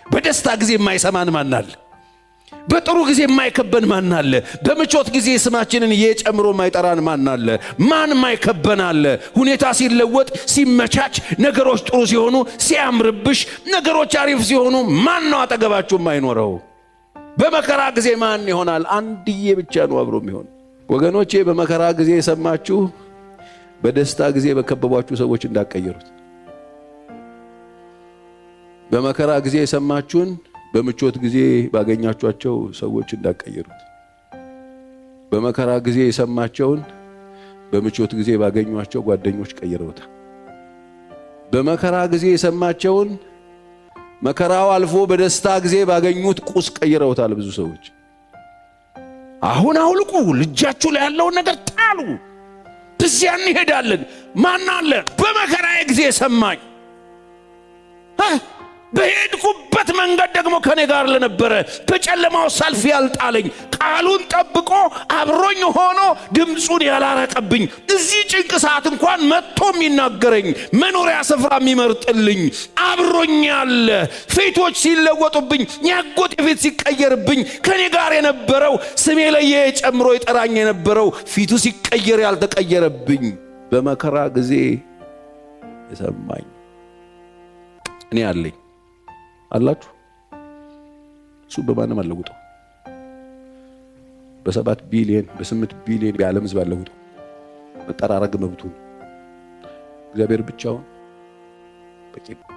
በደስታ ጊዜ የማይሰማን ማን አለ? በጥሩ ጊዜ የማይከበን ማን አለ? በምቾት ጊዜ ስማችንን እየጨምሮ የማይጠራን ማን አለ? ማን የማይከበን አለ? ሁኔታ ሲለወጥ፣ ሲመቻች፣ ነገሮች ጥሩ ሲሆኑ፣ ሲያምርብሽ፣ ነገሮች አሪፍ ሲሆኑ ማን ነው አጠገባችሁ የማይኖረው? በመከራ ጊዜ ማን ይሆናል? አንድዬ ብቻ ነው አብሮ የሚሆን። ወገኖቼ፣ በመከራ ጊዜ የሰማችሁ በደስታ ጊዜ በከበቧችሁ ሰዎች እንዳትቀየሩት። በመከራ ጊዜ የሰማችሁን በምቾት ጊዜ ባገኛችኋቸው ሰዎች እንዳትቀይሩት። በመከራ ጊዜ የሰማቸውን በምቾት ጊዜ ባገኟቸው ጓደኞች ቀይረውታል። በመከራ ጊዜ የሰማቸውን መከራው አልፎ በደስታ ጊዜ ባገኙት ቁስ ቀይረውታል። ብዙ ሰዎች አሁን አውልቁ፣ ልጃችሁ ላይ ያለውን ነገር ጣሉ፣ እዚያ እንሄዳለን። ማን አለ? በመከራዬ ጊዜ የሰማኝ፣ በሄድኩበት መንገድ ደግሞ ከኔ ጋር ለነበረ፣ በጨለማው ሳልፍ ያልጣለኝ፣ ቃሉን ጠብቆ አብሮኝ ሆኖ ድምፁን ያላረቀብኝ፣ እዚህ ጭንቅ ሰዓት እንኳን መጥቶ የሚናገረኝ፣ መኖሪያ ስፍራ የሚመርጥልኝ አብሮኝ ያለ፣ ፊቶች ሲለወጡብኝ፣ ያጎቴ ፊት ሲቀየርብኝ ከኔ ጋር የነበረው፣ ስሜ ላይ ጨምሮ ይጠራኝ የነበረው ፊቱ ሲቀየር ያልተቀየረብኝ፣ በመከራ ጊዜ የሰማኝ እኔ አለኝ። አላችሁ። እሱ በማንም አለውጠው። በ7 ቢሊየን በ8 ቢሊየን የዓለም ሕዝብ አለውጠው። መጠራረግ መብቱ ነው። እግዚአብሔር ብቻውን በቂ ነው።